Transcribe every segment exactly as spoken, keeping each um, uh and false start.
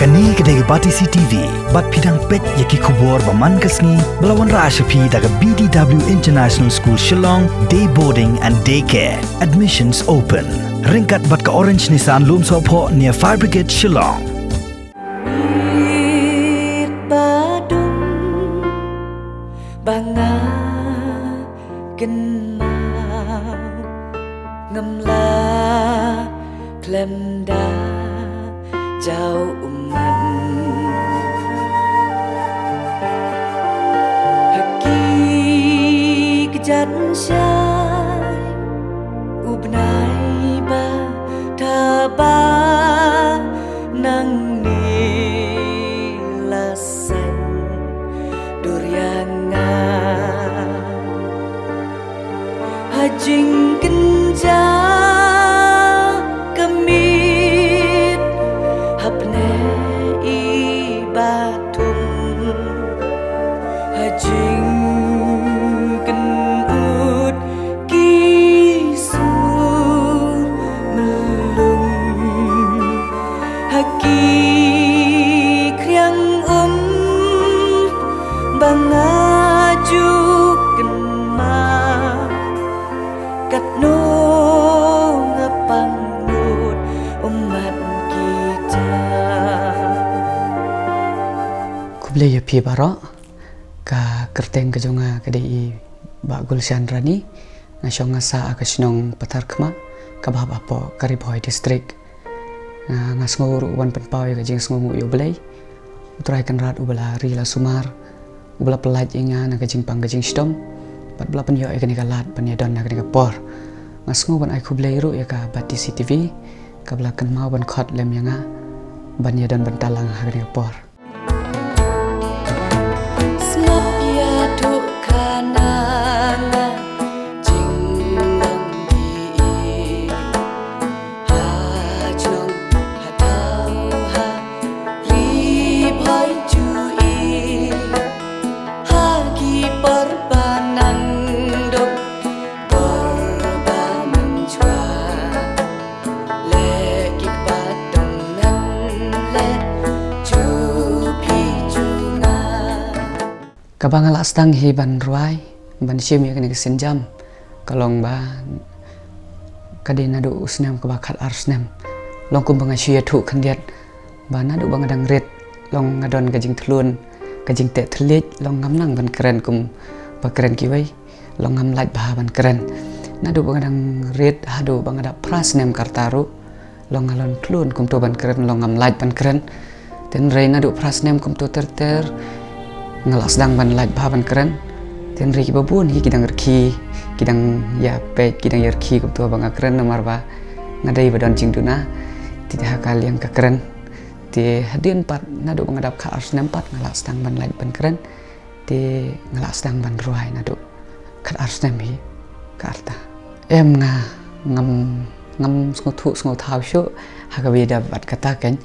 Kane ka dei ka Batesi T V, bad phi dang peit ïa ki khubor ba man ka sngi, ba la wanrah sha phi da ka B D W International School Shillong, Day Boarding and Day Care. Admissions open. Ryngkat bad ka Orange Nissan Lumsohphoh near Fire Brigade Shillong. Mit ba dum ba nga kynmaw, ngam lah khlem da jaw ummat. Ha ki kjat shai u bnai ba thaba nangne la saiñ dur ïa nga. Ha jingkynjah ka miet, hapdeng i ba thung, ha jingkynnoh ki sur mlung, ha ki khriang um ba nga ju kynmaw, katno nga pang nud ummat ki jam. Khublei ïa phi baroh. Ka kyrteng ka jong nga ka dei i Bah Gulshan Rani. Nga shong nga sah ha ka shnong Patharkhmah, kaba hap hapoh ka Ri Bhoi District. Nga, nga sngew ruh ban pynpaw ïa ka jingsngewnguh ïa U Blei, U Trai Kynrad uba la ri la sumar, uba la pyllait ïa nga na ka jingpang ka jingshitom, bad ba la pynïoh ïa kane ka lad ban ïadon ha kane ka por. Nga sngew ban ai khublei ruh ïa ka Batesi T V, kaba la kynmaw ban khot lem ïa nga ban ïadon bynta lang ha kane ka por. Sngap ïa thuh khana nga jinglong ki-ïeit. Ha jnong ha thaw ha Ri Bhoi ju-ïeit. Ha ki por ba nang duk, por ba mynjur. Leh ki kba dang nang leh ju phi ju nga. Kaba nga la sdang hi ban rwai, ban shim ïa kane ka sienjam, ka long ba ka dei naduh u snem kaba khatar snem. Long kumba nga shu ïathuh khyndiat ba naduh ba nga dang rit, long nga don ka jingthlun, ka jingteh thylliej, long ngam nang ban kren kumba kren kiwei, long ngam lait bha ban kren. Naduh ba nga dang rit haduh ba nga dap phra snem ka rta ruh, long nga long thlun kumto ban kren, long ngam lait ban kren. Hynrei naduh phra snem kumto ter ter nga la sdang ban lait bha ban kren. Hynrei kiba bun hi ki dang rkhie, ki dang ïa peit, ki dang ïa rkhie kumto ba nga kren namar ba nga dei ba don jingduna. Te ha ka liang ka kren, te hadien pat naduh ba nga dap khatar snem pat nga la sdang ban lait ban kren. Te nga la sdang ban rwai naduh khatar snem hi ka rta. Em, nga ngam, ngam sngewthuh sngewthaw shuh ha kaba ïadei bad kata keiñ.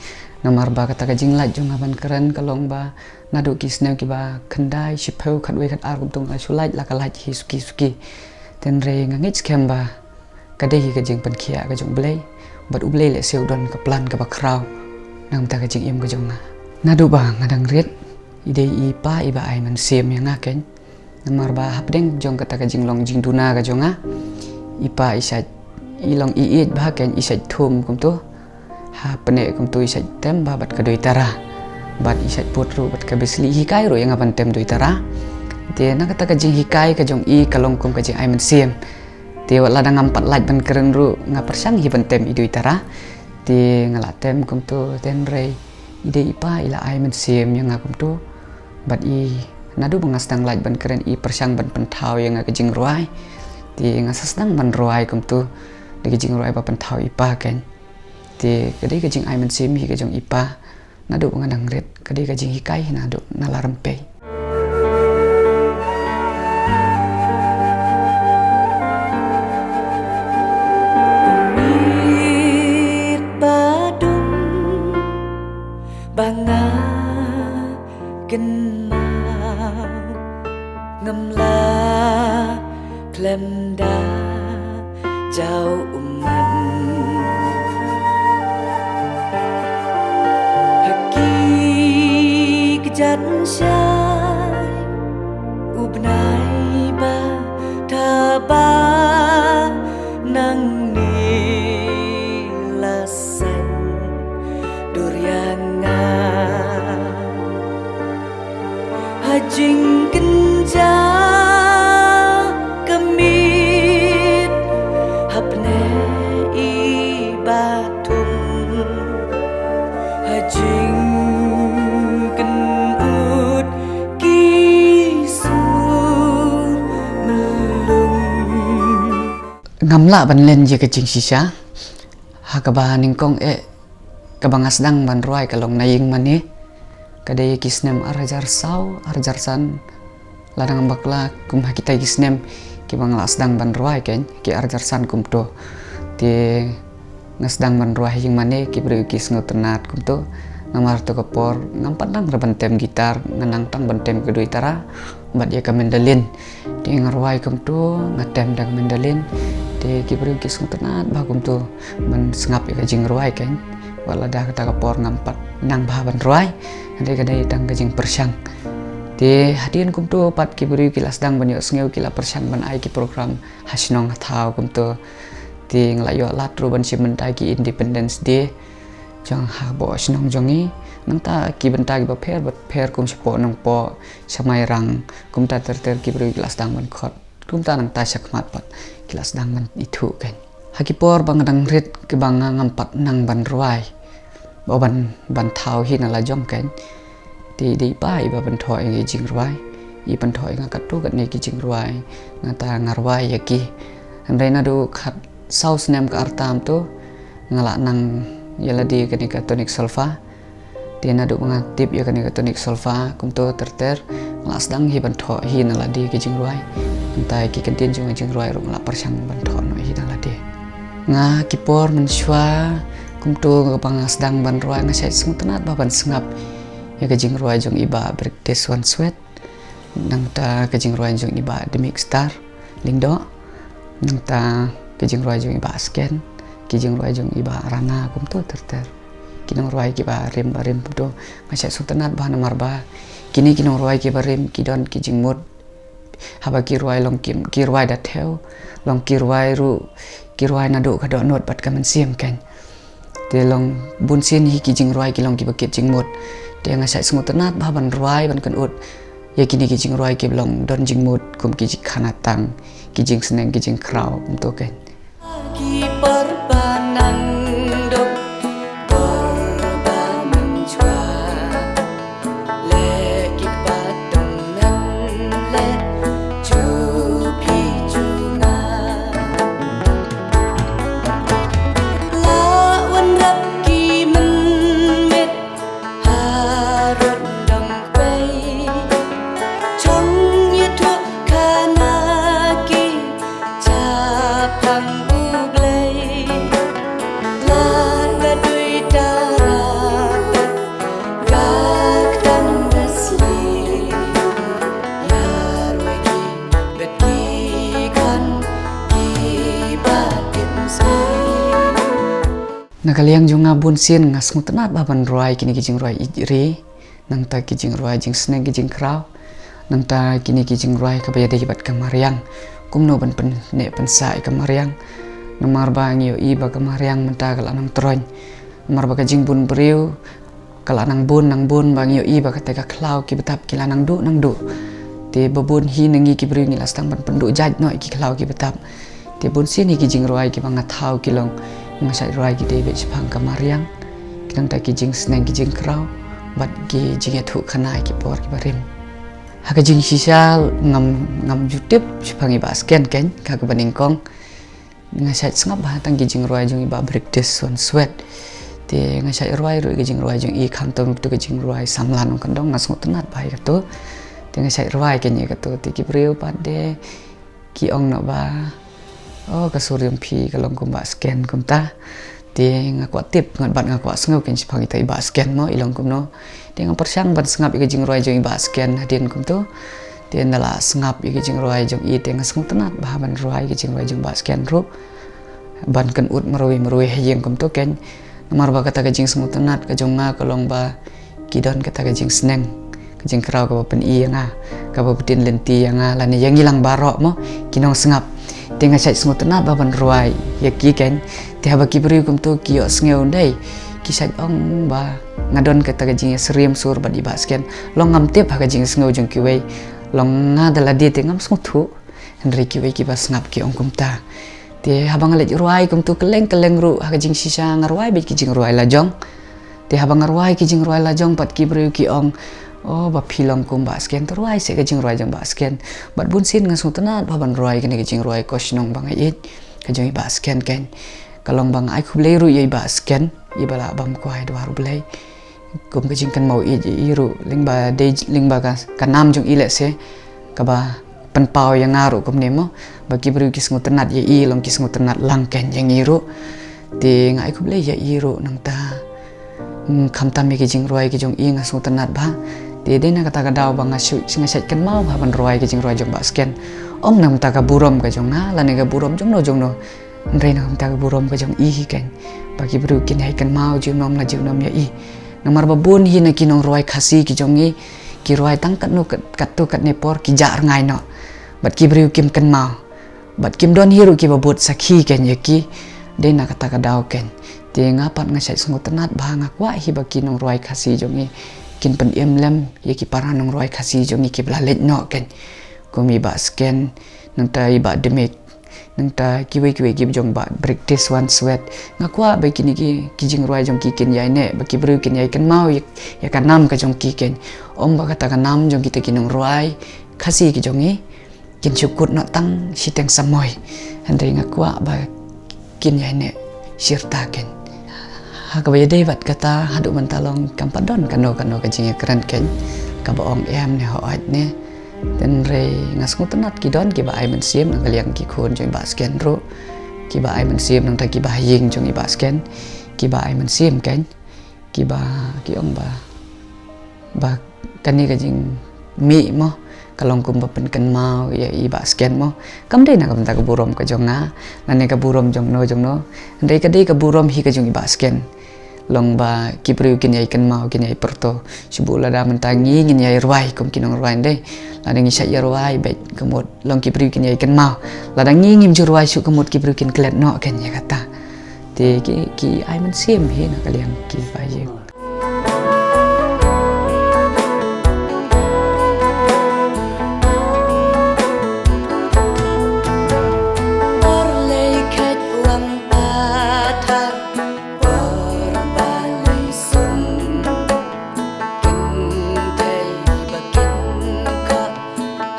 Namar ba kata ka jinglait jong nga ban kren ka long ba naduh ki snem kiba khyndai, shiphew, khatwei, khatar kumto nga la shu lait, la ka lait hi suki suki. Hynrei nga ngeit skhem ba ka dei hi ka jingpynkhiah ka jong U Blei, bad U Blei lehse u don ka plan kaba khraw na ka bynta ka jingim ka jong nga. Naduh ba nga dang rit, i dei i pa iba ai mynsiem ïa nga keiñ. Namar ba hapdeng jong kata ka jinglong jingduna ka jong nga, i pa i shait, i long i ïeit bha keiñ, i shait thum kumto. Ha pneh kumto i shait tem bha bad ka doi tara, bad i shait put ruh bad ka bisli, i hikai ruh ïa nga ban tem doi tara. Te na kata ka jinghikai ka jong i ka long kum ka jingai mynsiem. Te wat la dang ngam pat lait ban kren ruh nga pyrshang hi ban tem i doi tara. Te nga la tem kumto, hynrei i dei i pa i la ai mynsiem ïa nga kumto. Bad i, naduh ba nga sdang lait ban kren, i pyrshang ban pynthaw ïa nga ka jingrwai. Te nga sa sdang ban rwai kumto da ka jingrwai ba pynthaw i pa keiñ. Te ka dei ka jingai mynsiem hi ka jong i pa. Naduh ba nga dang rit, ka dei ka jinghikai hi naduh na la rympei. Miet ba dum ba nga kynmaw, ngam lah khlem da jaw ummat. Ha ki Jan shai u bnai ba thaba nangne la saiñ dur ïa nga. Ha jingkynja ka miet hapdeng i ba thung, ha jingkynut ki sur mlung. Ngam lah ban len ïa ka jingshisha ha kaba nyngkong eh, kaba nga sdang ban rwai ka long Na Ïing Mane. Ka dei ki snem ar hajar saw, ar hajar san, lada ngam bakla, kum ha kita ki snem kiba nga la sdang ban rwai, keiñ ki ar hajar san kumto. Te nga sdang ban rwai Ïing Mane, ki briew ki sngewtynnat kumto. Namar to ka por ngam pat nang ruh ban tem guitar, nga nang tang ban tem ka dui tara bad ïa ka mandolin. Te nga rwai kumto, nga tem da ka mandolin. Te ki briew ki sngewtynnat bha kumto ban sngap ïa ka jingrwai, keiñ. Wat lada kata ka por ngam pat nang bha ban rwai, hynrei ka dei tang ka jingpyrshang. Te hadien kumto pat ki briew ki la sdang ban ïohsngew, ki la pyrshang ban ai ki program ha shnong ha thaw kumto. Te nga la ïoh lad ruh ban shim bynta ki Independence Day jong hapoh shnong jong ngi. Nangta ki bynta kiba pher bapher kum shapoh Nongpoh, sha Mairang, kumta ter ter ki briew ki la sdang ban khot. Kumta nangta shakhmat pat ki la sdang ban ithuh, keiñ. Ha ki por ba nga dang rit, kiba nga ngam pat nang ban rwai, ba ban, ban thaw hi na la jong, keiñ. Te dei i pa iba pynthoh ïa ki jingrwai, i pynthoh ïa nga katto katne ki jingrwai. Nangta nga rwai ïa ki. Hynrei naduh khatsaw snem ka ar tam to nga la nang ïa lade kane ka tonic solfa. Te naduh ba nga tip ïa kane ka tonic solfa kumto ter ter, nga la sdang hi ban thoh hi na lade ki jingrwai. Nangta ki kyntien jong ki jingrwai ruh nga la pyrshang ban thoh noh hi na lade. Nga ki por mynshuwa kumto, kaba nga sdang ban rwai, nga shait sngewtynnat bha ban sngap ïa ka jingrwai jong i Bah Brigdes Wanswet. Nangta ka jingrwai jong i Bah Dmik Star Lyngdoh. Nangta ka jingrwai jong i Bah Sken, ki jingrwai jong i Bah Rana kumto ter ter. Ki nongrwai kiba rim ba rim kumto. Nga shait sngewtynnat bha namar ba kine ki nongrwai kiba rim ki don ki jingmut. Haba ki rwai long ki, ki rwai da thew, long ki rwai ruh, ki rwai naduh ka dohnud bad ka mynsiem, keiñ. Te long bunsien hi ki jingrwai ki long kiba kit jingmut. Te nga shait sngewtynnat bha ban rwai ban kynnoh ïa kine ki jingrwai kiba long don jingmut kum ki jingkhana tang, ki jingsneng, ki jingkhraw kumto, keiñ. Ki por ba nang duk, por ba nang jua, leh ki kpa dang nang leh, ju phi ju nga. La wanrap ki mynmiet harud dang pei, chong ïathuh khana ki shaphang U Blei. Lada dui tara ka ktang da sli, ïa rwai ki bad ki khan kiba tip sli. Na ka liang jong nga bunsien nga sngewtynnat bha ban rwai kine ki jingrwai ïeit ri, nangta ki jingrwai jingsneng ki jingkhraw, nangta kine ki jingrwai kaba ïadei bad ka mariang. Kumno ban pynneh pynsah ïa ka mariang. Namar ba ngi ïohi ba ka mariang mynta ka la nang troiñ. Namar ba ka jingbun briew ka la nang bun nang bun, ba ngi ïohi ba kata ka khlaw ki btap ki la nang duh nang duh. Te ba bun hi na ngi ki briew ngi la sdang ban pynduh jait noh ïa ki khlaw ki btap. Te bunsien hi ki jingrwai kiba nga thaw ki long, nga shait rwai ki dei beit shaphang ka mariang, ki nangta ki jingsneng ki jingkhraw bad ki jingïathuh khana ïa ki por kiba rim. Ha ka jingshisha ngam, ngam ju tip shaphang i Bah Sken, keiñ, ha kaba nyngkong. Nga shait sngap bha tang ki jingrwai jong i Bah Brigdes Wanswet. Te nga shait rwai ruh ki jingrwai jong i, khamtam ruh ka jingrwai Samla Nongkyndong, nga sngewtynnat bha ïa kato. Te nga shait rwai keiñ ïa kato. Te ki briew pat de ki ong noh ba, oh, ka sur jong phi ka long kum Bah Sken kumta. Te nga kwah tip, nga bad nga kwah sngew keiñ shaphang ita i Bah Sken mo i long kumno. Te nga pyrshang ban sngap ïa ka jingrwai jong i Bah Sken hadien kumto. Te ynda la sngap ïa ka jingrwai jong i te nga sngewtynnat bha ban rwai ka jingrwai jong Bah Sken ruh, ban kynnoh marwei marwei ha ïing kumto, keiñ. Namar ba kata ka jingsngewtynnat ka jong nga ka long ba ki don kata ka jingsneng, jingkraw kaba pyni ïa nga, kaba btin lynti ïa nga lane ïa ngi lang baroh mo ki nongsngap. Te nga shait sngewtynnat ba ban rwai ïa ki keiñ. Te haba ki briew kumto ki ïohsngew dei, ki shait ong ba nga don kata ka jingïasyriem sur bad i Bah Sken. Long ngam tip ha ka jingsngew jong kiwei. Long nga da lade te ngam sngewthuh. Hynrei kiwei kiba sngap ki ong kumta. Te haba nga leit rwai kumto kylleng kylleng ruh ha ka jingshisha nga rwai beit ki jingrwai la jong. Te haba nga rwai ki jingrwai la jong pat ki briew ki ong, "Oh, ba phi long kum Bah Sken, to rwai seh ka jingrwai jong Bah Sken." Bad bun sien nga sngewtynnat ba ban rwai kane ka jingrwai Ko Shnong Ba Nga Ïeit ka jong i Bah Sken keiñ. Ka long ba nga ai khublei ruh ïa i Bah Sken, i ba la bam kwai dwar U Blei. Kum ka jingkynmaw ïeit ïa i ruh lyngba dei lyngba ka, ka nam jong i lehse kaba pynpaw ïa nga ruh kumne mo, ba ki briew ki sngewtynnat ïa i long ki sngewtynnat lang keiñ ïa ngi ruh. Te nga ai khublei ïa i ruh nangta. Hmm, khamtam ïa ki jingrwai ki jong i nga sngewtynnat bha. Te dei na kata ka daw ba nga shu nga shait kynmaw bha ban rwai ki jingrwai jong Bah Sken. Ym na ka bynta ka burom ka jong nga lane ka burom jongno jongno. Hynrei na ka bynta ka burom ka jong i hi keiñ. Ba ki briew kin ïai kynmaw junom la junom ïa i. Namar ba bun hi na ki nongrwai Khasi ki jong i ki rwai tang katno kat, katto katne por ki jah rngai noh. Bad ki briew kim kynmaw. Bad kim don hi ruh kiba bud sakhi keiñ ïa ki. Dei na kata ka daw keiñ. Te nga pat nga shait sngewtynnat bha, nga kwah hi ba ki nongrwai Khasi jong i kin pynim lem ïa ki para nongrwai Khasi jong i kiba la leit noh keiñ. Kum i Bah Sken, nangta i Bah Dmik, nangta kiwei kiwei kiba jong Bah Brigadier Wan Swet. Nga kwah ba kine ki, ki jingrwai jong ki kin ïai neh, ba ki briew kin ïai kynmaw ïa, ïa ka nam ka jong ki keiñ. Ym ba kata ka nam jong kita ki nongrwai Khasi ki jong i kin shu kut noh tang shiteng samoi. Hynrei nga kwah ba kin ïai neh shirta keiñ. Ha kaba ïadei bad kata haduh mynta long kam pat don kano kano ka jingïakren keiñ kaba ong em ne hooid ne. Hynrei nga sngewtynnat ki don kiba ai mynsiem na ka liang ki khun jong i Bah Sken ruh. Kiba ai mynsiem nangta kiba ha ïing jong i Bah Sken. Kiba ai mynsiem keiñ. Kiba ki ong ba, ba kane ka jingmih mo ka long kumba pynkynmaw ïa i Bah Sken mo. Kam dei na ka bynta ka burom ka jong nga lane ka burom jongno jongno. Hynrei ka dei ka burom hi ka jong i Bah Sken. Long ba ki briew kin ïai kynmaw, kin ïai pyrto. Shu buh lada mynta ngi ngin ïai rwai kum ki nongrwai ndei. Lada ngi shait ïa rwai beit ka mut long ki briew kin ïai kynmaw. Lada ngi ngim ju rwai shuh ka mut ki briew kin klet noh keiñ ïa kata. Te ki, ki ai mynsiem hi na ka liang kiba ïing.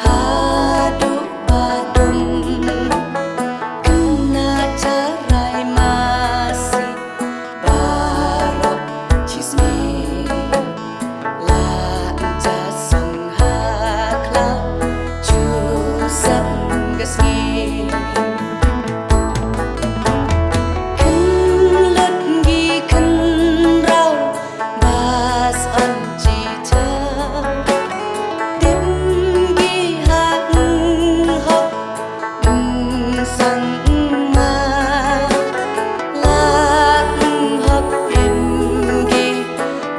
Haduh ba dum kena carai masi baroh chisngi. La ja song ha khlaw ju sep ka sngi. Khynlut ngi khynraw bas on ji cha. Tip ngi ha hok sang ma. La hok im ngi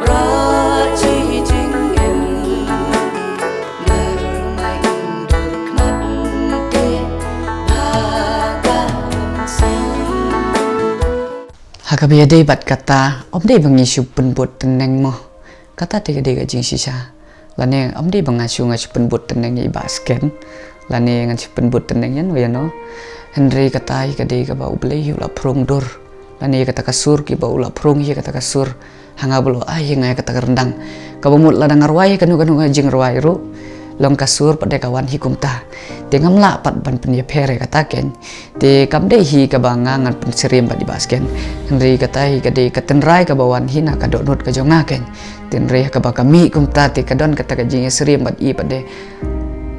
bro ji jingim. Nar mai dur khmat te ha ka sing. Ha kaba ïadei bad kata, ym dei ba ngi shu pynbud tneng mo. Kata te ka dei ka jingshisha. Lane ym dei ba nga shu, nga shu pynbud tneng ïa i Bah Sken. Lane nga shu pynbud tneng ïano ïano. Hynrei kata hi ka dei kaba U Blei hi u la phrung dur. Lane kata ka sur kiba u la phrung hi kata ka sur. Ha nga ba u la ai hi nga ïa kata ka ryndang. Kaba mut lada nga rwai hi kano kano ka jingrwai ruh. Long ka sur pat de ka wan hi kumta. Te ngam lah pat ban pynïapher ïa kata keiñ. Te kam dei hi kaba nga ngan pynsyriem bad i Bah Sken. Hynrei kata hi ka dei ka tynrai kaba wan hi na ka dohnud ka jong nga keiñ. Te hynrei kaba ka mih kumta te ka don kata ka jingïasyriem bad i pat de.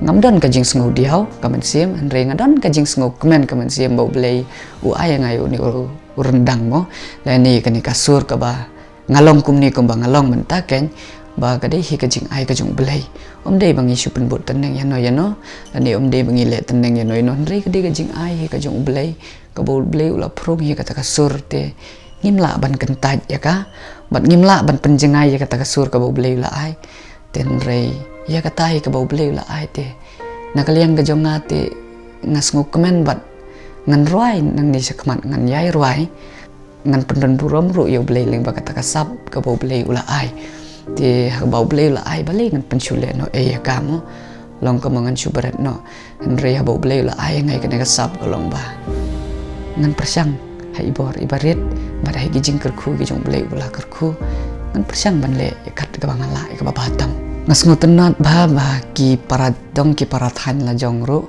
Ngam don ka jingsngew diaw ka mynsiem, hynrei nga don ka jingsngew kmen ka mynsiem ba U Blei u ai ïa nga ïa une u, u ryndang mo. Lane kane ka sur kaba nga long kumne kumba nga long mynta keiñ, ba ka dei hi ka jingai ka jong U Blei. Ym dei ba ngi shu pynbud tneng ïano ïano, lane ym dei ba ngi leh tneng ïano ïano, hynrei ka dei ka jingai hi ka jong U Blei, kaba U Blei u la phrung hi kata ka sur te ngim lah ban kyntait ïa ka, bad ngim lah ban pynjngai ïa kata ka sur kaba U Blei u la ai. Te hynrei ïa kata hi kaba U Blei u la ai te na ka liang ka jong nga te nga sngewkmen bad ngan rwai nangne shakhmat, ngan ïai rwai, ngan pyndon burom ruh ïa U Blei lyngba kata ka sap kaba U Blei u la ai. Te ha kaba U Blei u la ai balei ngan pynshlur noh ei ïa ka mo. Long kumno ngan shu bret noh. Hynrei haba U Blei u la ai ïa nga ïa kane ka sap ka long ba ngan pyrshang ha i bor i barit bad ha ki jingkyrkhu ki jong U Blei uba la kyrkhu, ngan pyrshang ban leh ïa kat kaba nga lah, ïa kaba bha tam. Nga sngewtynnat bha ba ki para dong ki para thaiñ la jong ruh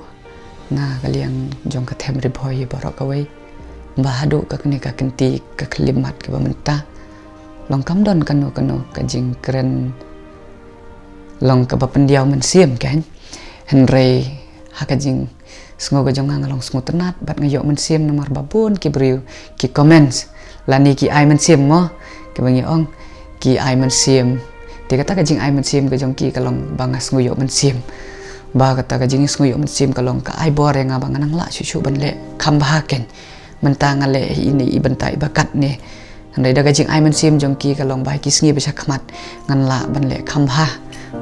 na ka liang jong ka them Ri Bhoi baroh kawei, ba haduh kane ka kynti ka khyllipmat kaba mynta long kam don kano kano ka jingkren long kaba pyndiaw mynsiem kein. Hynrei ha ka jingsngew ka jong nga, nga long sngewtynnat bad nga ïoh mynsiem namar ba bun ki briew ki comments lane ki ai mynsiem mo, kiba ngi ong ki ai mynsiem. Te kata ka jingai mynsiem ka jong ki ka long ba nga sngew ïoh mynsiem. Ba kata ka jingsngew ïoh mynsiem ka long ka ai bor ïa nga ba ngan nang lah shuh shuh ban leh kham bha kein. Mynta nga leh ïa ine i bynta iba katne. Hynrei da ka jingai mynsiem jong ki ka long ba ha ki sngi ba shakhmat ngan lah ban leh kham bha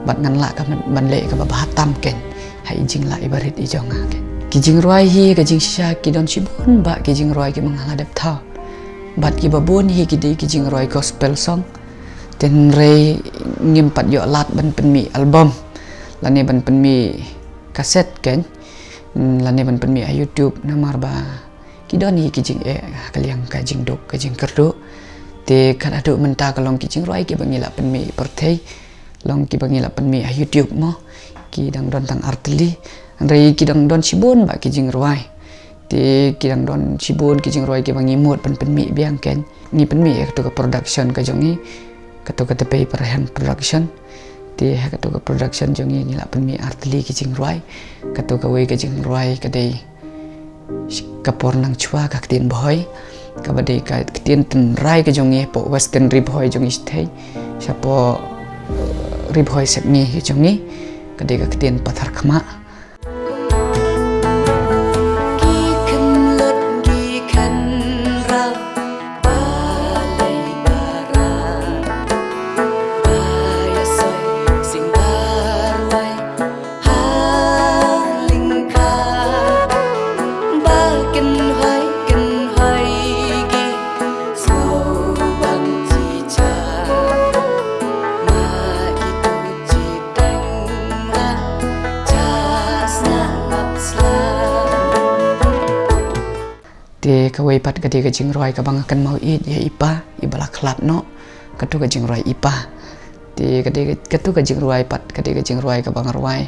bad ngan lah ka ban leh kaba bha tam kein ha i jinglah i barit i jong nga kein. Ki jingrwai hi ka jingshisha ki don shibun bah ki jingrwai kiba nga la dep thaw bad kiba bun hi ki dei ki jingrwai gospel song. Te hynrei ngim pat ïoh lad ban pynmih album lane ban pynmih cassette kein, lane ban pynmih ha YouTube namar ba ki don hi ki jingeh ha ka liang ka jingduk ka jingkyrduh. Te kat haduh mynta ka long ki jingrwai kiba ngi la pynmih pyrthei, long kiba ngi la pynmih ha YouTube mo, ki dang don tang artylli. Hynrei ki dang don shibun bah ki jingrwai. Te ki dang don shibun ki jingrwai kiba ngi mut ban pynmih biang kein. Ngi pynmih ïa katu ka production ka jong ngi, katu ka Tepei Parahem Production. Te ha katu ka production jong ngi ngi la pynmih artylli ki jingrwai. Katu kawei ka jingrwai ka dei Ka Por Nang Shuwa, ka ktien Bhoi, kaba dei ka ktien tynrai ka jong ngi hapoh Western Ri Bhoi jong ngi shathei, shapoh Ri Bhoi Sepngi ka jong ngi, ka dei ka ktien Patharkhmah. Te kawei pat ka dei ka jingrwai kaba nga kynmaw ïeit ïa i pa, iba la khlad noh, katu ka jingrwai i pa. Te ka dei katu ka jingrwai pat ka dei ka jingrwai kaba nga rwai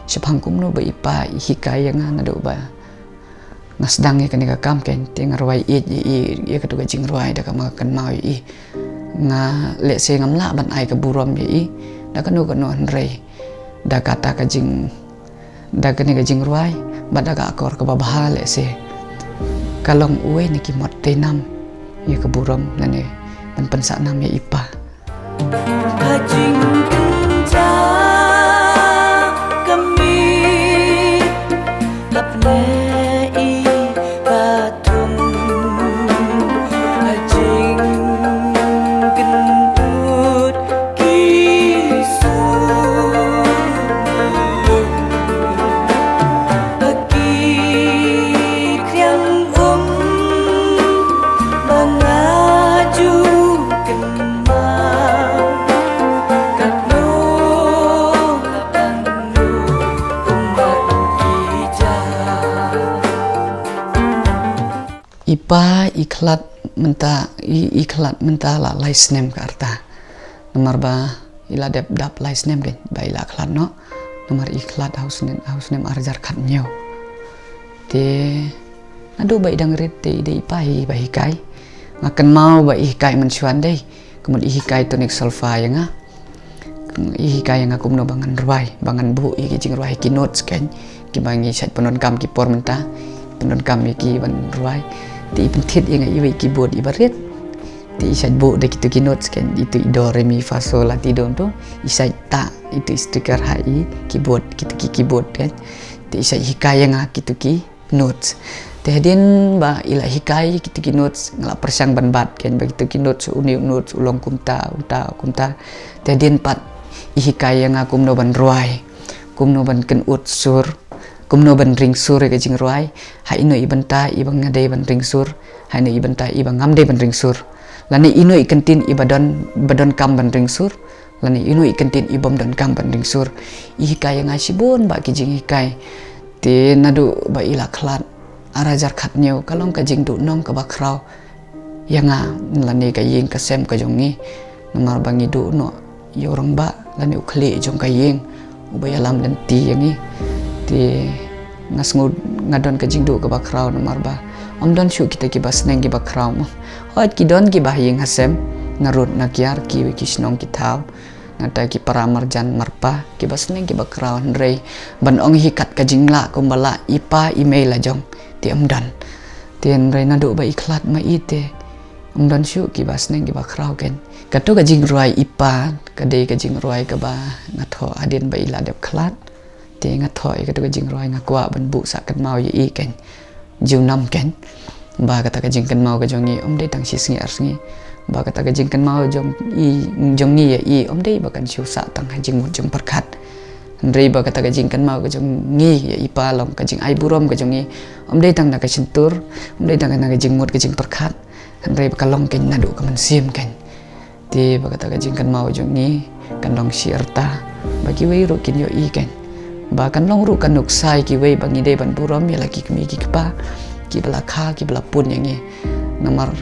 shaphang kumno ba i pa i hikai ïa nga naduh ba nga sdang ïa kane ka kam kein. Te nga rwai ïeit ïa i ïa katu ka jingrwai da kaba nga kynmaw ïa i. Nga lehse ngam lah ban ai ka burom ïa i da kano kano hynrei da kata ka jing da kane ka jingrwai bad da ka akor kaba bha lehse ka long uwei na ki mot tei nam ïa ka burom lane ban pynsah nam ïa i pa. I pa i khlad mynta, i, i khlad mynta la lai snem ka rta. Namar ba i la dep dap lai snem kein ba i la khlad noh. Namar i khlad ha u snem, ha u snem ar hajar khathynñiew. Te naduh ba i dang rit te i dei i pa hi ba hikai. Nga kynmaw ba i hikai mynshuwa dei. Ka mut i hikai tonic solfa ïa nga. I hikai ïa nga kumno ba ngan rwai, ba ngan buh ïa ki jingrwai, ki notes kein, kiba ngi shait pyndonkam ki por mynta, pyndonkam ïa ki ban rwai. Te i pynthit ïa nga iwei i keyboard iba rit. Te i shait buh da kitu ki notes kein, itu i do re mi fa so la ti do tu. I shait tah itu i sticker ha i keyboard, kitu ki keyboard kein. Te i shait hikai ïa nga kitu ki notes. Te hadien ba i la hikai kitu ki notes, nga la pyrshang ban bat kein ba kitu ki notes, une u notes u long kumta, kumta, kumta. Te hadien pat I hikai ïa nga kumno ban rwai, kumno ban kynut sur, kumno ban ring sur ïa ka jingrwai, ha ino i bynta iba nga dei ban ring sur, ha ino i bynta iba ngam dei ban ring sur. Lane ino i kyntien iba don, ba donkam ban ring sur, lane ino i kyntien i bym donkam ban ring sur. I hikai ïa nga shibun bah ki jinghikai. Te naduh ba i la khlad, ar hajar khathynñiew ka long ka jingduhnong kaba khraw ïa nga lane ka ïing ka sem ka jong ngi. Namar ba ngi duh noh ïa u rangbah lane u khlieh jong ka ïing uba ïalam lynti ïa ngi. Te nga sngew nga don ka jingduh kaba khraw namar ba ym don shuh kita kiba sneng kiba khraw mo. Hooid ki don kiba ha ïing ha sem, na rud na kiar, kiwei ki shnong ki thaw, nangta ki para marjan marpa kiba sneng kiba khraw, hynrei ban ong hi kat ka jinglah kumba lah i pa i mei la jong, te ym don. Te hynrei naduh ba i khlad ma i te ym don shuh kiba sneng kiba khraw keiñ. Kato ka jingrwai i pa ka dei ka jingrwai kaba nga thoh hadien ba i la dep khlad. Te nga thoh ïa kato ka jingrwai, nga kwah ban buh sah kynmaw ïa i keiñ, junom keiñ, ba kata ka jingkynmaw ka jong i ym dei tang shi sngi ar sngi, ba kata ka jingkynmaw jong i, jong ngi ïa i ym dei ba kan shu sah tang ha jingmut jingpyrkhat, hynrei ba kata ka jingkynmaw ka jong ngi ïa i pa long ka jingai burom ka jong i, ym dei tang na ka shyntur, ym dei tang na ka jingmut ka jingpyrkhat, hynrei ba ka long keiñ naduh ka mynsiem keiñ. Te ba kata ka jingkynmaw jong ngi kan long shi rta, ba kiwei ruh kin ïohi keiñ, ba kan long ruh ka nuksa ïa kiwei ba ngi dei ban burom ïa la ki kmie ki kpa kiba la kha, kiba la pun ïa ngi. Namar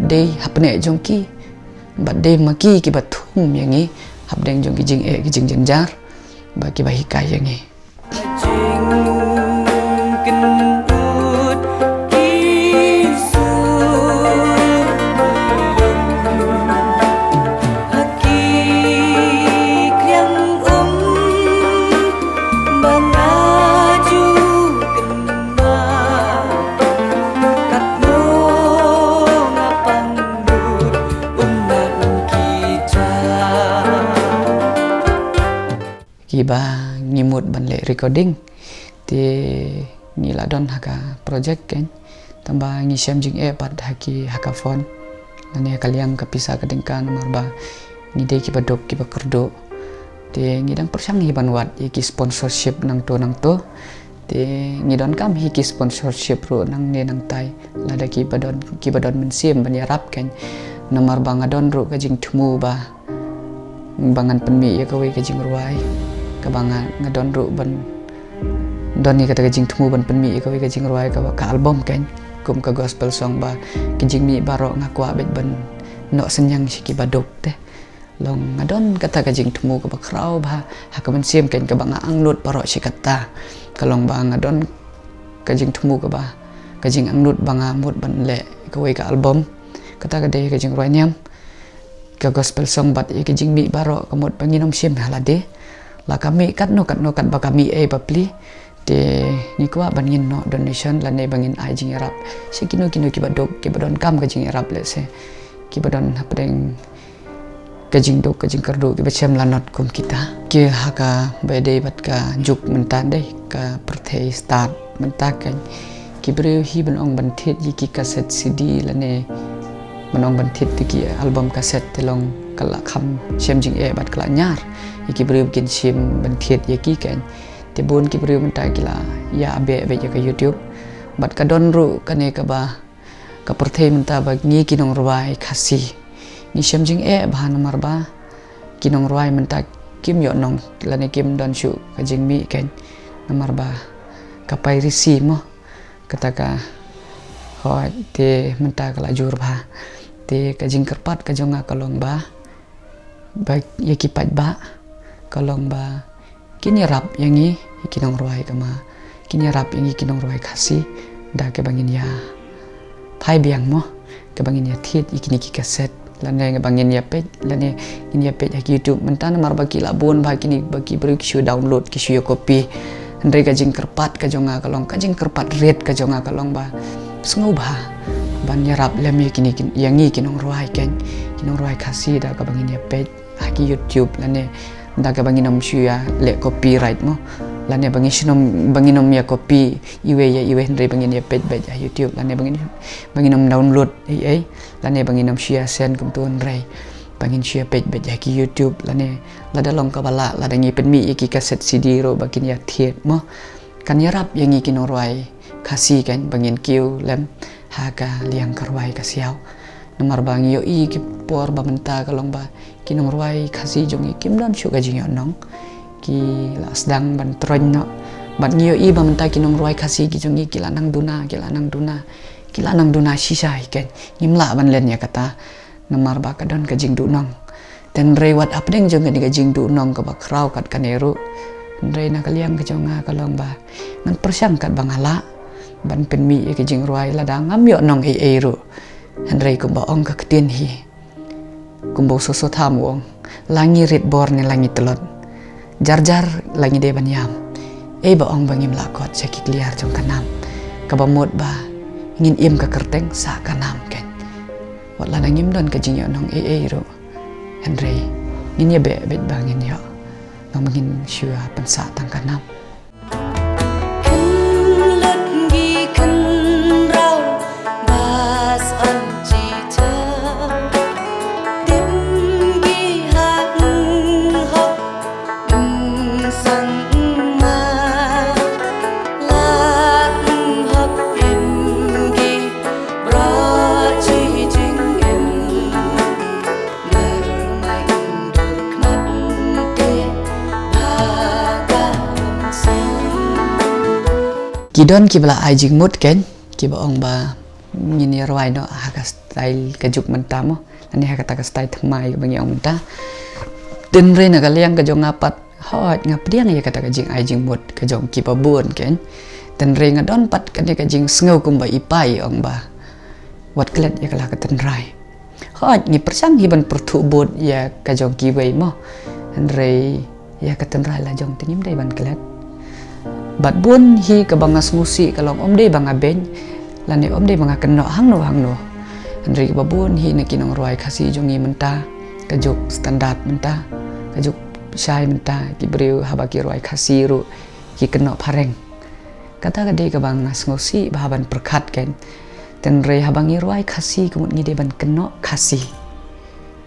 dei hapdeng jong ki, ba dei ma ki kiba thum ïa ngi hapdeng jong ki jingeh ki jingjynjar, ba kiba hikai ïa ngi. Kiba ngi mut ban leh recording, te ngi la don ha ka project keiñ, tangba ngi shem jingeh pat ha ki, ha ka fund, lane ha ka liang ka pisa ka tyngka, namar ba ngi dei kiba duk kiba kyrduh. Te ngi dang pyrshang hi ban wad ïa ki sponsorship nangto nangto. Te ngi donkam hi ki sponsorship ruh nangne nangtai, lada kiba don, kiba don mynsiem ban ïarap keiñ. Namar ba nga don ruh ka jingthmu ba, ba ngan pynmih ïa kawei ka jingrwai, kaba nga, nga don ruh ban, don ïa kata ka jingthmu ban pynmih ïa kawei ka jingrwai, kaba ka album keiñ, kum ka gospel song, ba ka jingmih baroh nga kwah beit ban noh synñiang sha kiba duk te. Long nga don kata ka jingthmu kaba khraw bha ha ka mynsiem keiñ, kaba nga angnud baroh shi katta. Ka long ba nga don ka jingthmu kaba, ka jingangnud ba nga mut ban leh kawei ka album. Kata ka dei ka jingrwai niam, ka gospel song, bad ïa ka jingmih baroh ka mut ba ngin ym shim ha lade. La ka mih katno katno, katba ka mih ei ba plie, te ngi kwah ban ngin noh donation lane ba ngin ai jingïarap sha kino kino kiba duk, kiba donkam ka jingïarap, lehse kiba don hapdeng ka jingduk ka jingkyrduh, kiba shem lanot kum kita. Ki ha kaba ïadei bad ka juk mynta, dei ka pyrthei stad mynta keiñ, ki briew hi ban ong ban thied ïa ki kaset C D lane ban ong ban thied ïa ki album kaset, te long ka la kham shem jingeh bad ka la ñiar ïa ki briew ba kin shim ban thied ïa ki keiñ. Te bun ki briew mynta ki la ïa beh beit ïa ka YouTube. Bad ka don ruh kane kaba, ka pyrthei mynta ba ngi ki nongrwai Khasi ngi shem jingeh bha, namar ba ki nongrwai mynta kim ïoh nong lane kim don shuh ka jingmih keiñ, namar ba ka piracy mo, kata ka, hooid, te mynta ka la jur bha. Te ka jingkyrpad ka jong nga ka long ba, ba ïa ki paidbah, ka long ba kin ïarap ïa ngi, ïa ki nongrwai, kama kin ïarap ïa ngi ki nongrwai Khasi da kaba ngin ïa phai biang mo, kaba ngin ïa thied ïa kine ki kaset, lane kaba ngin ïa peit, lane ngin ïa peit ha ki YouTube mynta, namar ba ki la bun bha kine, ba ki briew ki shu download, ki shu ïa copy. Hynrei ka jingkyrpad ka jong nga ka long, ka jingkyrpad rit ka jong nga ka long ba sngewbha ban ïarap lem ïa kine ki, ïa ngi ki nongrwai keiñ, ki nongrwai Khasi da kaba ngin ïa peit ha ki YouTube, lane da kaba ngin ym shu ïa leh copyright mo, lane ba ngin shu ym, ba ngin ym ïa copy iwei ïa iwei, hynrei ba ngin ïa peit beit ha YouTube, lane ba ngin, ba ngin ym download ei ei, lane ba ngin ym shu ïa send kumto, hynrei ba ngin shu ïa peit beit ha ki YouTube lane lada long kaba lah, lada ngi pynmih ïa ki kaset C D ruh ba kin ïa thied mo. Kan ïarap ïa ngi ki nongrwai Khasi kan ba ngin kiew lem ha ka liang ka rwai ka siaw. Namar ba ngi ïohi ki por ba mynta ka long ba ki nongrwai Khasi jong ngi kim don shuh ka jingïohnong. Ki la sdang ban troiñ noh. Bad ngi ïohi ba mynta ki nongrwai Khasi ki jong ngi ki la nang duna, ki la nang duna, ki la nang duna shisha hi kan. Ngim lah ban len ïa kata. Namar ba ka don ka jingduhnong. Tynrai wat hapdeng jong kane ka jingduhnong kaba khraw kat kane ruh, tynrai na ka liang ka jong nga ka long ba ngan pyrshang kat ba nga lah ban pynmih ïa ka jingrwai lada ngam ïohnong ei ei ruh. Hynrei kumba ong ka ktien hi, kumba u Soso Tham u ong, la ngi rit bor ne la ngi tlot, jar jar la ngi dei ban ïam. Ei ba ong ba ngim lah kot sha ki kliar jong ka nam, kaba mut ba ngin im ka kyrteng sah ka nam kan. Wat lada ngim don ka jingïohnong ei ei ruh, hynrei ngin ïa beh beit ba ngin ïoh, ba ngin shu pynsah tang ka nam. Khynlut ngi khynraw bas on chi cha. Tim ngi ha hok sang ma. La hok im ngi bro chi jing im. Ki don kiba la ai jingmut kan, kiba ong ba ngin ïa rwai noh ha ka style ka juk mynta mo, lane ha kata ka style thymmai kaba ngi ong mynta. Tynrai na ka liang ka jong nga pat, hooid nga pdiang ïa kata ka jingai jingmut ka jong kiba bun kan. Tynrai nga don pat kane ka jingsngew kumba i pa i ong ba wat klet ïa ka la ka tynrai. Hooid ngi pyrshang hi ban pyrthuh bud ïa ka jong kiwei mo. Hynrei ïa ka tynrai la jong te ngim dei ban klet. Bad bun hi kaba nga sngewsih ka long ym dei ba nga beiñ, lane ym dei ba nga kynnoh hangno hangno. Hynrei kaba bun hi na ki nongrwai Khasi jong ngi mynta, ka juk standard mynta, ka juk shai mynta, ki briew haba ki rwai Khasi ruh ki kynnoh phareng. Kata ka dei kaba nga sngewsih ba haba ngi pyrkhat kan. Tynrai haba ngi rwai Khasi ka mut ngi dei ban kynnoh Khasi.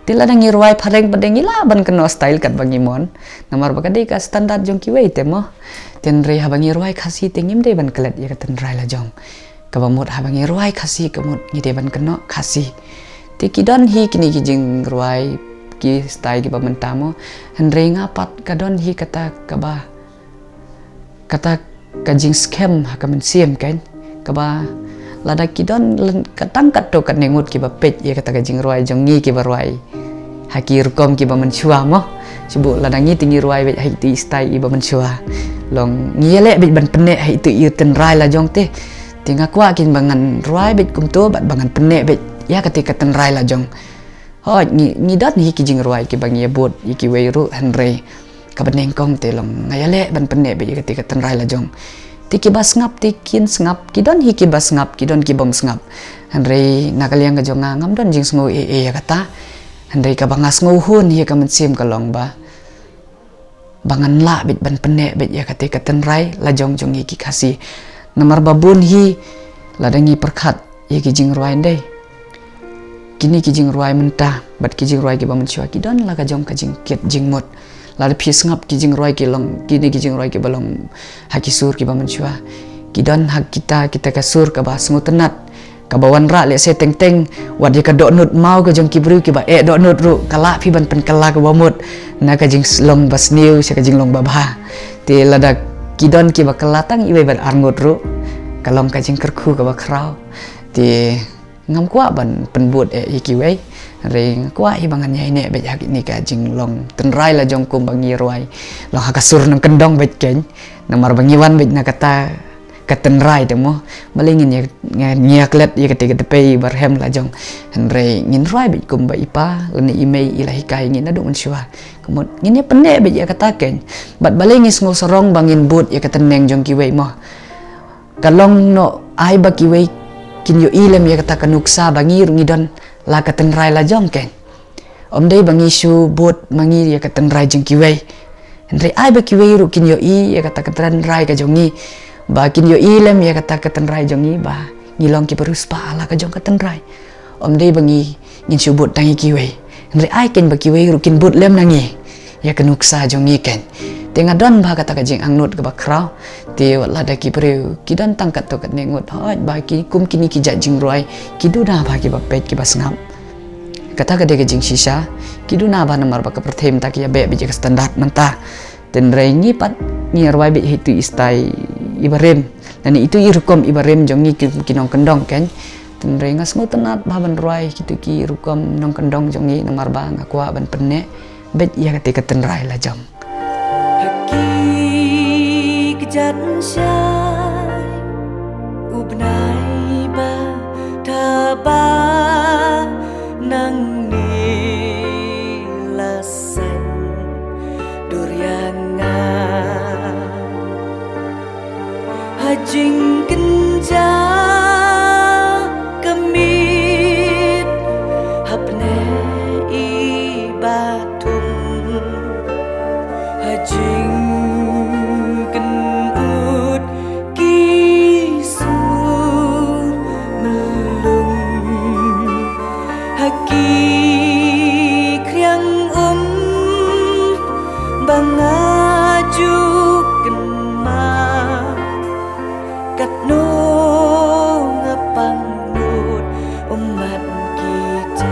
Te lada ngi rwai phareng pat de ngi lah ban kynnoh style kat ba ngi mon. Namar ba ka dei ka standard jong kiwei te mo. Tynrai haba ngi rwai Khasi te ngim dei ban klet ïa ka tynrai la jong. Kaba mut haba ngi rwai Khasi ka mut ngi dei ban kynnoh Khasi. Te ki don hi kine ki jingrwai ki style kiba mynta mo. Hynrei nga pat ka don hi kata kaba kata ka jingskhem ha ka mynsiem kan, kaba lada ki don len-, ka tang katto katne ngut kiba peit ïa kata ka jingrwai jong ngi kiba rwai ha ki rukom kiba mynshuwa mo. Shu bud lada ngi te ngi rwai beit ha itu i style iba mynshuwa, long ngi ïaleh beit ban pynneh ha itu i tynrai la jong te. Te nga kwah kin ba ngan rwai beit kumto bad ba ngan pynneh beit ïa kata ka tynrai la jong. Hooid ngi, ngi don hi ki jingrwai kiba ngi ïa bud ïa kiwei ruh, hynrei kaba nyngkong te long nga ïaleh ban pynneh beit ïa kata ka tynrai la jong. Te kiba sngap te kin sngap, ki don hi kiba sngap, ki don kibym sngap. Hynrei na ka liang ka jong nga ngam don jingsngew ei ei ïa kata. Hynrei kaba nga sngewhun ïa ka mynsiem ka long ba ba ngan lah beit ban pynneh beit ïa kata ka tynrai la jong jong ngi ki Khasi. Namar ba bun hi lada ngi pyrkhat ïa ki jingrwai ndei, kine ki jingrwai mynta bad ki jingrwai kiba mynshuwa ki don la ka jong ka jingkit jingmut. Lada phi sngap ki jingrwai ki long, kine ki jingrwai kiba long ha ki sur kiba mynshuwa, ki don ha kita, kita ka sur kaba sngewtynnat, kaba wanrah lehse teng teng wat ïa ka dohnud maw ka jong ki briew kiba eh dohnud ruh ka lah phi ban pynkylla kaba mut na ka jinglong ba sniew sha ka jinglong ba bha. Te lada ki don kiba kylla tang iwei bad arngut ruh ka long ka jingkyrkhu kaba khraw. Te ngam kwah ban pynbud eh ïa kiwei. Hynrei nga kwah hi ba ngan ïaineh beit ha kane ka jinglong tynrai la jong kumba ngi rwai, long ha ka sur nongkyndong beit kan. Namar ba ngi wan beit na kata ka tynrai te mo. Balei ngin ïa, ngin ïa klet ïa kata ka tpei ba rhem la jong. Hynrei ngin rwai beit kumba i pa lane i mei i la hikai ngi naduh mynshuwa. Ka mut ngin ïa pynneh beit ïa kata kan. Bad balei ngi sngewsarong ba ngin bud ïa ka tneng jong kiwei mo. Ka long noh ai ba kiwei kin ïohi lem ïa kata ka nuksa ba ngi ruh ngi don la ka tynrai la jong kan. Ym dei ba ngi shu bud ma ngi ïa ka tynrai jong kiwei. Hynrei ai ba kiwei ruh kin ïohi ïa kata ka tynrai ka jong ngi. Ba kin ïohi lem ïa kata ka tynrai jong ngi ba ngi long kiba riewspah ha la ka jong ka tynrai. Ym dei ba ngi ngin shu bud tang ïa kiwei. Hynrei ai keiñ ba kiwei ruh kin bud lem na ngi ïa ka nuksa jong ngi keiñ. Te nga don bha kata ka jingangnud kaba khraw. Te wat lada ki briew ki don tang katto katne ngut, hooid ba ki kum kine ki jait jingrwai ki duna bha kiba peit kiba sngap. Kata ka dei ka jingshisha, ki duna bha namar ba ka pyrthei mynta ki ïa beh beit ïa ka standard mynta. Hynrei ngi pat ngi ïa rwai beit ha itu i style iba rim lane itu i rukom iba rim jong ngi ki, ki nongkyndong keiñ. Hynrei nga sngewtynnat bha ban rwai kitu ki rukom nongkyndong jong ngi namar ba nga kwah ban pynneh beit ïa kata ka tynrai la jong. Ha ki kjat shai u bnai ba thaba nangne la saiñ dur ïa nga. Ha jingkynja ka miet hapdeng i ba thung, ha jingkynnoh ki sur mlung, ha ki khriang um ba nga ju kynmaw. Katno nga pang nud ummat ki ja.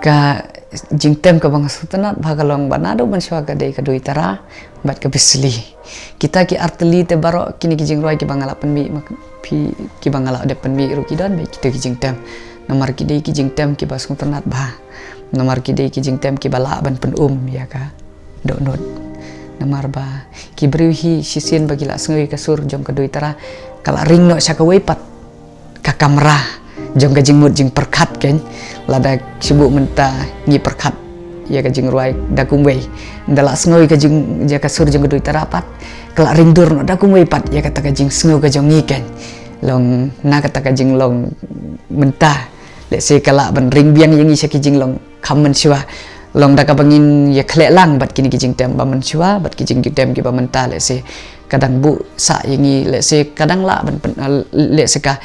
Ka jingtem kaba nga sngewtynnat bha ka long ba naduh mynshuwa ka dei ka Duitara bad ka Besli. Kita ki artylli te baroh kine ki jingrwai kiba nga la pynmih ma phi, kiba nga la dep pynmih ruh ki don bad kita ki jingtem. Namar ki dei ki jingtem kiba sngewtynnat bha. Namar ki dei ki jingtem kiba lah ban pynum ïa ka dohnud. Namar ba ki briew hi shisien ba ki la sngew ïa ka sur jong ka Duitara ka la ring noh sha kawei pat ka kamra jong ka jingmut jingpyrkhat keiñ. Lada shu buh mynta ngi pyrkhat ïa ka jingrwai da kumwei, da la sngew ïa ka jing, ïa ka sur jong ka Duitara pat ka la ring dur noh da kumwei pat ïa kata ka jingsngew ka jong ngi keiñ. Long na kata ka jinglong mynta, lehse ka lah ban ring biang ïa ngi sha ki jinglong kham mynshuwa. Long da kaba ngin ïa khleh lang bad kine ki jingtem ba mynshuwa bad ki jingtem kiba mynta, lehse ka dang buh sah ïa ngi, lehse ka dang lah ban pyn, lehse ka,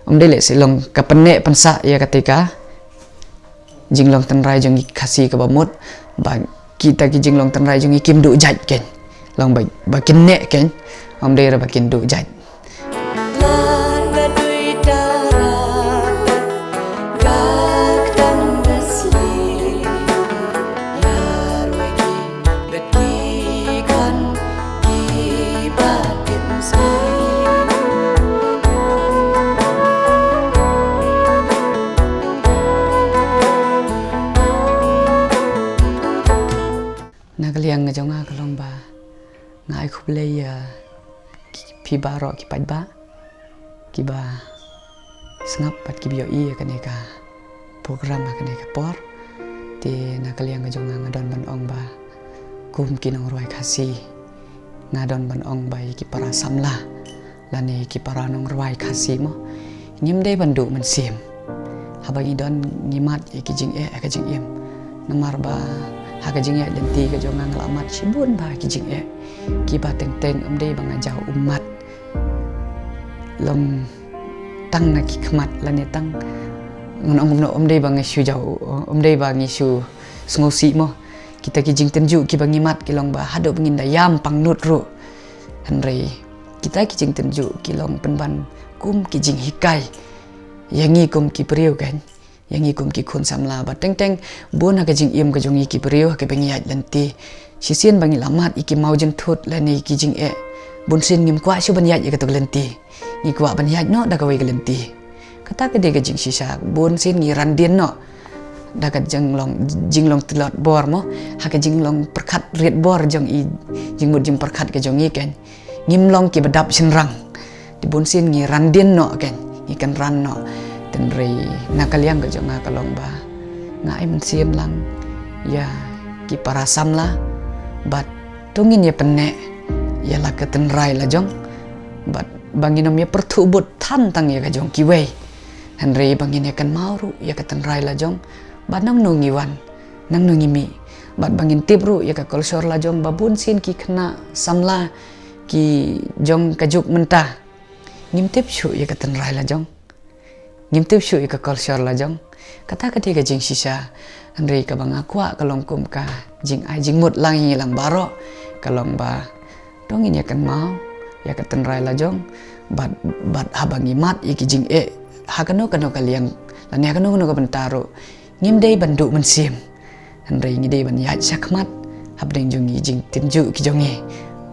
ym dei lehse, long ka pynneh pynsah ïa kata ka jinglong tynrai jong ngi Khasi kaba mut ba kita ki jinglong tynrai jong ngi kim duh jait keiñ. Long ba, ba kin neh keiñ, ym dei ruh ba kin duh jait. Na ka liang ka jong nga ka long ba nga ai khublei ïa phi baroh ki paidbah kiba sngap bad kiba ïohi ïa kane ka program ha kane ka por. Te na ka liang ka jong nga nga don ban ong ba kum ki nongrwai Khasi, nga don ban ong ba ïa ki para samla lane ki para nongrwai Khasi mo, ngim dei ban duh mynsiem haba ngi don ngi mad ïa ki jingeh ha ka jingim. Namar ba ha ka jingeh lynti ka jong nga nga la mad shibun bha ki jingeh kiba teng teng ym dei ba nga jaw ummat. Long tang na ki khmat lane tang ngan ong kumno, ym dei ba ngi shu jaw, ym dei ba ngi shu sngewsih mo. Kita ki jingtynjuh kiba ngi mad ki long ba haduh ba ngin da ïam pangnud ruh. Hynrei kita ki jingtynjuh ki long pynban kum ki jinghikai ïa ngi kum ki briew keiñ, ïa ngi kum ki khun samla ba teng teng bun ha ka jingim ka jong ngi ki briew ha kaba ngi ïaid lynti. Shisien ba ngi la mad ïa ki mawjynthut lane ki jingeh, bunsien ngim kwah shuh ban ïaid ïa kato ka lynti. Ngi kwah ban ïaid noh da kawei ka lynti. Kata ka dei ka jingshisha, bunsien ngi randien noh da ka jinglong, jinglong tlot bor mo, ha ka jinglong pyrkhat rit bor jong i jingmut jingpyrkhat ka jong ngi keiñ. Ngim long kiba dap shynrang. Te bunsien ngi randien noh keiñ, ngi kynran noh. Hynrei na ka liang ka jong nga ka long ba nga ai mynsiem lang ïa ki para samla bad to ngin ïa pynneh ïa la ka tynrai la jong bad ba ngin ym ïa pyrthuh bud than tang ïa ka jong kiwei. Hynrei ba ngin ïa kynmaw ruh ïa ka tynrai la jong ba nangno ngi wan, nangno ngi mih, bad ba ngin tip ruh ïa ka culture la jong ba bunsien ki khynnah samla ki jong ka juk mynta ngim tip shuh ïa ka tynrai la jong. Ngim tip shuh ïa ka culture la jong. Kata ka dei ka jingshisha. Hynrei kaba nga kwah ka long kum ka jingai jingmut lang ïa ngi lang baroh. Ka long ba to ngin ïa kynmaw ïa ka tynrai la jong. Bad, bad haba ngi mad ïa ki jingeh ha kano kano ka liang lane ha kano kano ka bynta ruh, ngim dei ban duh mynsiem. Hynrei ngi dei ban ïaid shakhmat hapdeng jong ki jingtynjuh ki jong ngi,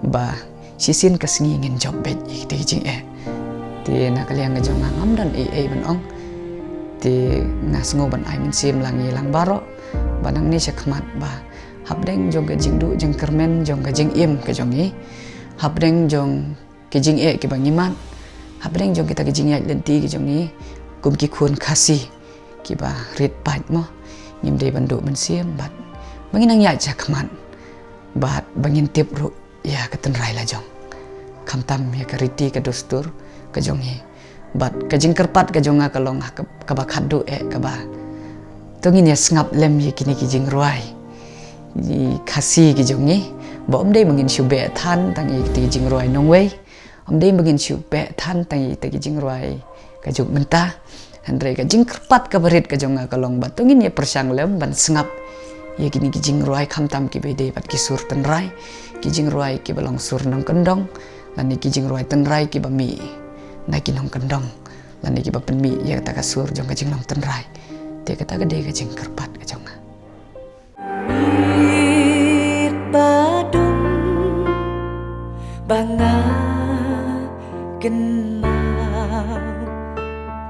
ba shisien ka sngi ngin jop beit ïa kita ki jingeh. Te na ka liang ka jong nga ngam don ei ei ban ong. Te nga sngew ban ai mynsiem lang ïa lang baroh ba nangne shakhmat ba hapdeng jong ka jingduh jingkyrmen jong ka jingim ka jong ngi, hapdeng jong ki jingeh kiba ngi mad, hapdeng jong kita ki jingïaid lynti ki jong ngi kum ki khun Khasi kiba rit paid mo, ngim dei ban duh mynsiem bad ba ngin nang ïaid shakhmat bad ba ngin tip ruh ïa ka tynrai la jong, khamtam ïa ka riti ka dustur ka jong ngi. Bad ka jingkyrpad ka jong nga ka long ha ka, kaba khatduh eh kaba to ngin ïa sngap lem ïa kine ki jingrwai Khasi ki jong ngi, ba ym dei ba ngin shu beh than tang ïa kita ki jingrwai nongwei. Ym dei ba ngin shu beh than tang ïa kita ki jingrwai ka juk mynta. Hynrei ka jingkyrpad kaba rit ka jong nga ka long ba to ngin ïa pyrshang lem ban sngap ïa kine ki jingrwai khamtam kiba dei bad ki sur tynrai, ki jingrwai kiba long sur nongkyndong lane ki jingrwai tynrai kiba mih na ki nongkyndong lane kiba pynmih ïa kata ka sur jong ka jinglong tynrai. Te kata ka dei ka jingkyrpad ka jong nga. Mit ba dum ba nga kynmaw,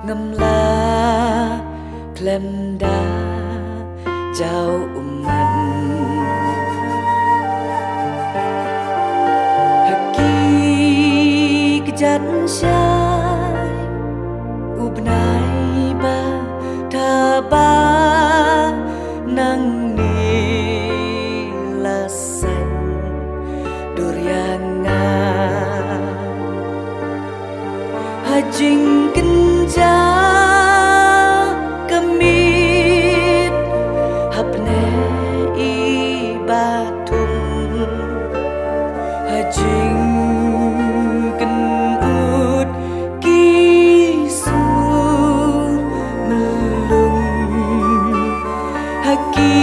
ngam lah khlem da jaw ummat. Ha ki kjat shai u bnai ba thaba nangne la saiñ dur ïa nga. Ha jingkynja ka miet, hapdeng i ba thung, ha jingkynnoh ki sur mlung, ha ki